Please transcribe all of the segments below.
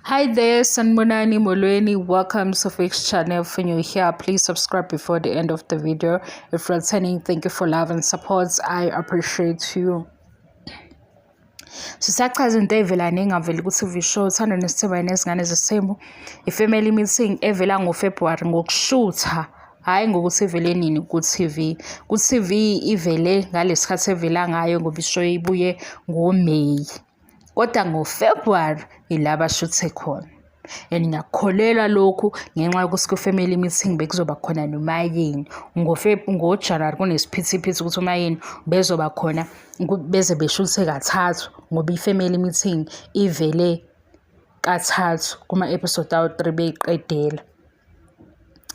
Hi there, Sanibonani Molweni. Welcome to Fix Channel. If you're new here, please subscribe before the end of the video. If you're returning, thank you for love and support. I appreciate you. Sisachaza into evela nengaveli ku-TV show Uthando Nesithembu Nezingane Zesithembu. I-family meeting evela ngoFebruwari ngokushutha, hhayi ngokuthi ivele nini ku-TV. Ku-TV ivele ngalesi khathi evela ngayo ngoba ishow ibuye ngoMeyi. Kodwa ngoFebruwari ila bashuthe khona. And ngiyakukholelwa lokhu ngenxa yokuthi kwi-family meeting bekuzoba khona noMayeni. NgoJanuwari kunesiphithiphithi ukuthi uMayeni bezoba khona beze beshuthe kathathu ngoba i-family meeting ivele kathathu kuma-episode awu-three beyiqedela.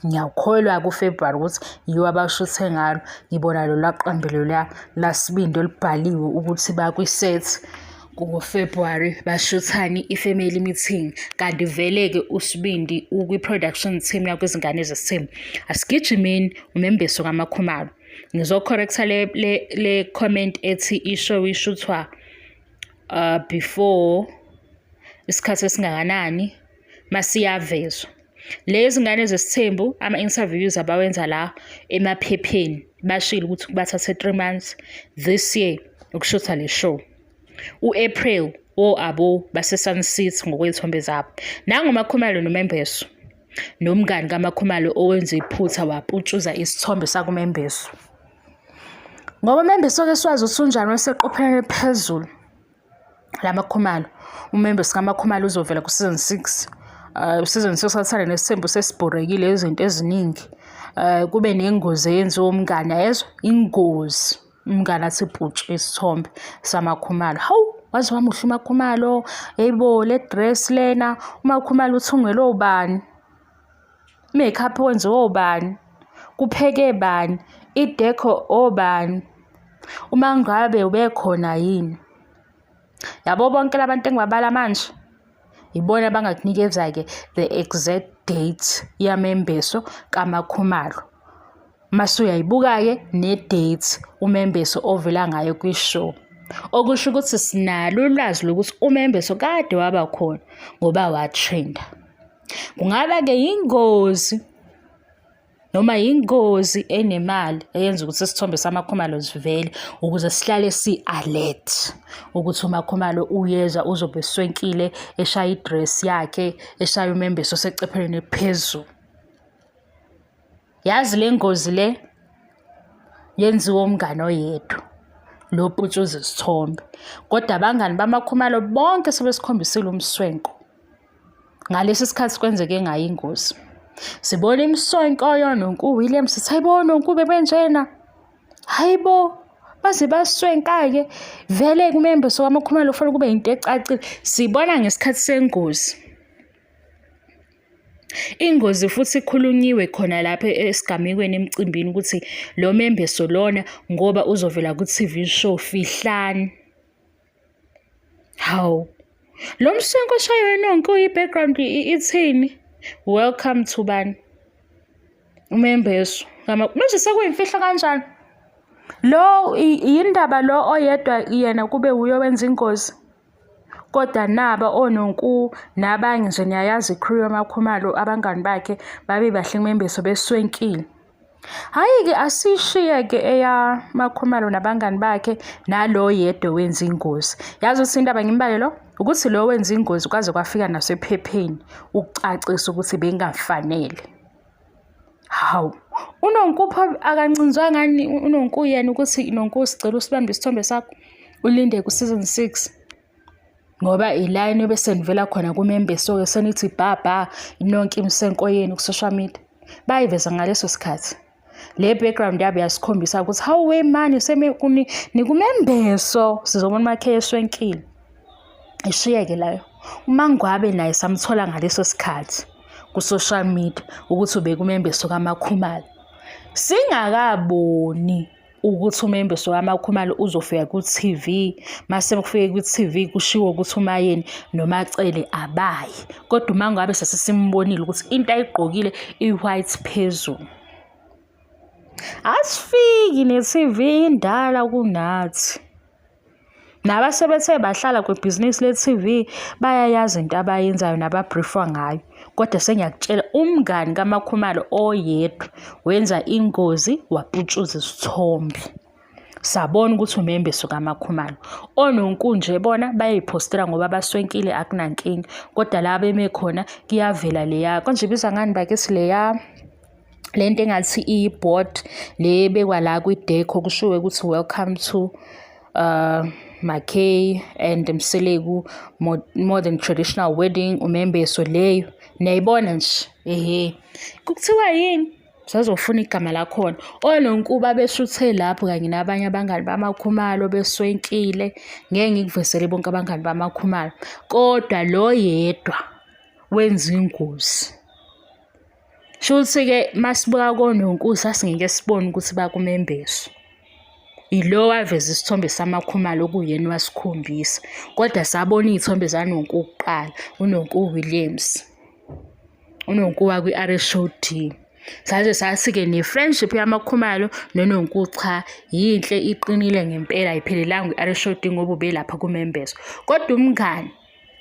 Ngiyakholwa-ke uFebruwari ukuthi yiwo abashuthe ngalo. Ngibona lolwa qembu loluya laSibindi olubhaliwe ukuthi bakwi-set kungoFebruwari bashuthani i-family meeting. Kanti vele-ke uSibindi ukwi-production team yakwizingane zesithembu. Asigijimeni umembeso kaMakhumalo. Ngizo-correct-a le comment ethi i-show ishuthwa before isikhathi esingakanani masiyavezwa. Lezi ngane zesithembu ama-interviews abawenza la emaphepheni bashilo ukuthi kubathathe 3 months this year ukushutha le show. U-April o-abo base-Sun City ngokwey'thombe zabo. NanguMakhumalo noMembeso nomngani kaMakhumalo owenza iphutha waputshuza isithombe sakuMembeso. Ngoba uMembeso-ke siwazi ukuthi unjani wayeseqophelele phezulu. LaMakhumalo, uMembeso kaMakhumalo uzovela ku-season 6. Season 6 athanda nesithembu sesibhorekile izinto eziningi. Kube nengozi eyenziwa umngani, yezwa ingozi. Umngani athi putshu isithombe saMakhumalo. Hawu, waze wamuhle uMakhumalo. Yebo, le dress lena uMakhumalo uthungelwe ubani? I-makeup wenziwe obani? Kupheke bani? I-decor obani? Uma ngabe ubekhona yini? Yabo bonke labantu engibabala manje ibona abangakunikeza-ke the exact date yamembeso kaMakhumalo. Mase uyayibuka-ke ne-date umembeso ovela ngayo kwi-show. Okusho ukuthi sinalo ulwazi lokuthi umembeso kade waba khona ngoba wa-trend-a. Kungaba-ke yingozi noma yingozi enemali eyenza ukuthi isithombe saMakhumalo sivele ukuze sihlale si-alert ukuthi uMakhumalo uyeza uzobe eswenkile eshaya i-dress yakhe eshaya umembeso osecephelweni eliphezulu. Yazi le ngozi le yenziwa umngani oyedwa lo oputshuza isithombe, kodwa abangani baMakhumalo bonke sebesikhombisile umswenko ngalesi sikhathi kwenzeke ngayo ingozi. Sibona imiswenko yoNonku Williams sithi hayibo Nonku bebenjena, hayi bo baze baswenka-ke vele kumembeso kaMakhumalo kufanele kube into ecacile. Sibona ngesikhathi sengozi. Ingozi futhi ikhulunyiwe khona lapha esigamekweni emcimbini ukuthi lo membeso lona ngoba uzovela ku-TV show fihlani. Hawu, lo mswenko oshayiwe nonke uyi-background ithini? Welcome to bani? Umembeso. Manje sekuyimfihlo kanjani? Lo yindaba lo oyedwa yena kube wuye owenza ingozi. Kodwa naba oNonku nabanye nje niyayazi i-crew yaMakhumalo abangani bakhe babe bahle kumembeso beswenkile. Hhayi-ke asishiye-ke eyaMakhumalo nabangani bakhe nalo yedwa owenza ingozi. Yazi ukuthi indaba ngimbale lo? Ukuthi lo wenza ingozi kwaze kwafika nasephepheni ukucacisa ukuthi bengafanele. Hawu, uNonku pho akancinzwa ngani uNonku yena ukuthi Nonku sicela usibambe isithombe sakho ulinde ku-season 6 ngoba ila eniyobe senivela khona kumembeso-ke senithi bha bha nonke imisenko yenu ku-social media. Bayiveza ngaleso sikhathi. Le background yabo yasikhombisa ukuthi hawu we mani nikumembeso sizobona uMakhe eswenkile. Ishiyeke layo. UMangwabe naye samthola ngaleso sikhathi ku-social media ukuthi ubekumembeso kaMakhumalo. Singakaboni ukuthi umembeso kaMakhumalo uzofika ku-TV, mase kufike kwi-TV kushiwo ukuthi uMayeni noMaCele abayi. Kodwa uMangwabe sase simbonile ukuthi into ayigqokile i-white phezulu. Asifiki ne-TV indala kunathi. Nabasebethe bahlala kwibhizinisi le-TV bayayazi into abayenzayo nababrifwa ngayo. Kodwa sengiyakutshela umngani kaMakhumalo oyedwa wenza ingozi waputshuza isithombe. Sabona ukuthi umembeso kaMakhumalo. Ononkunje bona bayayiphostela ngoba baswenkile akunankinga. Kodwa la beme khona kuyavela leya konje ibizwa ngani bakithi leya le nto engathi iyi-board le ebekwa la kwi-deco kushiwo ukuthi welcome to McKay and Mseleku more, more than traditional wedding umembeso leyo niyayibona nje ehe kuthiwa yini sazofuna igama lakhona ononkuba beshuthe lapho kanye nabanye abangani bamakhumalo beswenkile ngeke ngikuvesele bonke abangani bamakhumalo kodwa lo yedwa wenza ingozi. Shuthi-ke masibuka koNonku sasingeke sibone ukuthi bakumembeso. Ilo waveza isithombe samaKhumalo okuyena wasikhombisa. Kodwa sabona iy'thombe zaNonku kuqala, uNonku Williams. UNonku wakwi-R_H_O_D. Saze sathi-ke ne-friendship yamaKhumalo noNonku cha yinhle iqinile ngempela ayiphelelanga kwi-R_H_O_D ngoba ubelapha kumembeso. Kodwa umngani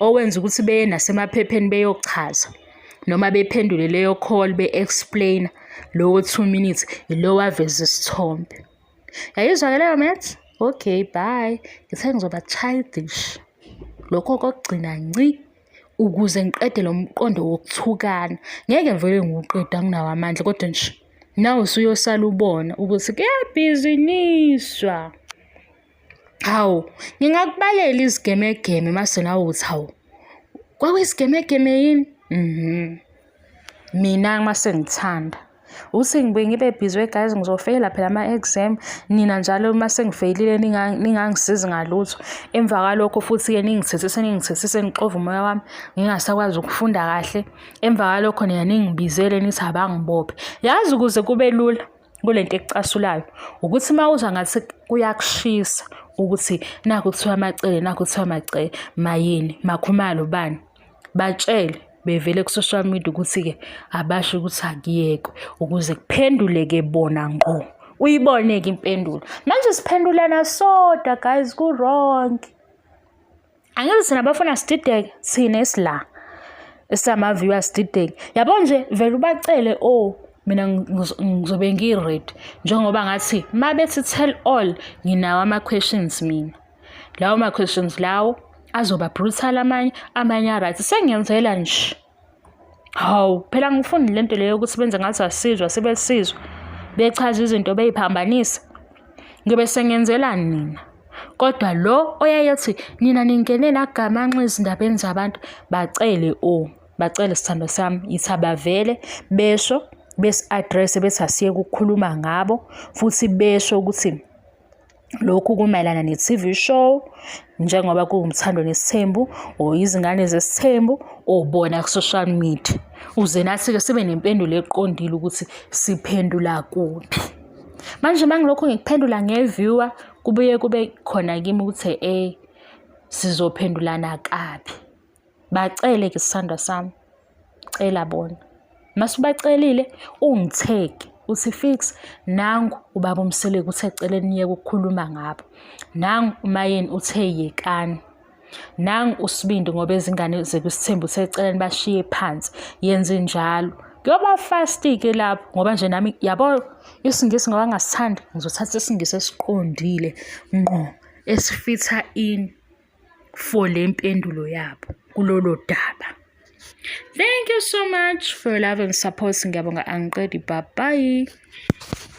owenza ukuthi beye nasemaphepheni beyochaza noma bephendule leyo call be-explain-a lowo 2 minutes ilo waveza isithombe. Yayizwa-ke leyo maths? Okay, bye. Ngithe ngizoba childish. Lokho kokugcina nci ukuze ngiqede lo mqondo wokuthukana. Ngeke ngivele ngiwuqede anginawo amandla kodwa nje nawe usuyosala ubona ukuthi kuyabhiziniswa. Hawu, ngingakubalela izigemegeme mase nawe uthi hawu, kwakuyisigemegeme yini? Mhm. Mina uma sengithanda. Uthi ngibuye ngibe busy guys ngizofeyila phela ama-exam. Nina njalo uma sengifeyilile ningangisizi ngalutho. Emva kwalokho futhi-ke ningithethise ningithethise nixove umoya wami ngingasakwazi ukufunda kahle. Emva kwalokho nina ningibizele nithi abangibophe. Yazi ukuze kube lula kule nto ekucasulayo ukuthi uma uzwa ngathi kuyakushisa ukuthi nakhu kuthiwa amacele nakhu kuthiwa amacele mayini makhumalo bani batshele bevele ku-social media ukuthi-ke abasho ukuthi akuyekwe ukuze kuphenduleke bona ngqo uyibone-ke impendulo manje siphendulana sodwa guys ku-wrong. Angithi thina bafuna sidideke thina esila esama-viewers sidideke yabo nje vele ubacele o oh, mina ngizobe ngi-ready njengoba ngathi uma bethi tell all nginawo ama-questions mina lawo ma-questions lawo azoba brutal amanye amanye a-right sengiyenzela nje Hawu, phela angifuni lento leyo ukuthi benze ngathi asizwa sibe sizwa. Bechaza izinto beyiphambanisa. Ngibe sengenzelani nina? Kodwa lo oyayethi nina ningene nagamanxa ezindabeni zabantu bacele o bacele sithandwa sami yithi abavele besho besi-address bethi asiyeke ukukhuluma ngabo futhi besho ukuthi Lokhu kumayelana ne-TV show njengoba kuwumthando nesithembu or izingane zesithembu obona ku-social media. Uze nathi-ke sibe nempendulo eqondile ukuthi siphendula kuphi. Manje uma ngilokhu ngikuphendula nge-viewer kubuye kube khona kimi ukuthi eh sizophendulana kabi. Bacele-ke sithandwa sami, cela bona. Masubacelile ungithege uthi fix nangu ubaba uMseleku uthe cele niyeke ukukhuluma ngabo. Nangu uMayeni uthe yekani. Nangu uSibindi ngoba izingane zekusithembu uthe cela nibashiye phansi. Yenze njalo. Kuyoba fast-ke lapho ngoba nje nami yabo isiNgisi ngoba ngingasithandi ngizothatha isiNgisi esiqondile ngqo esifitha in for le mpendulo yabo kulolo daba. Thank you so much for your love and support. Ngiyabonga angiqedi. Bye bye.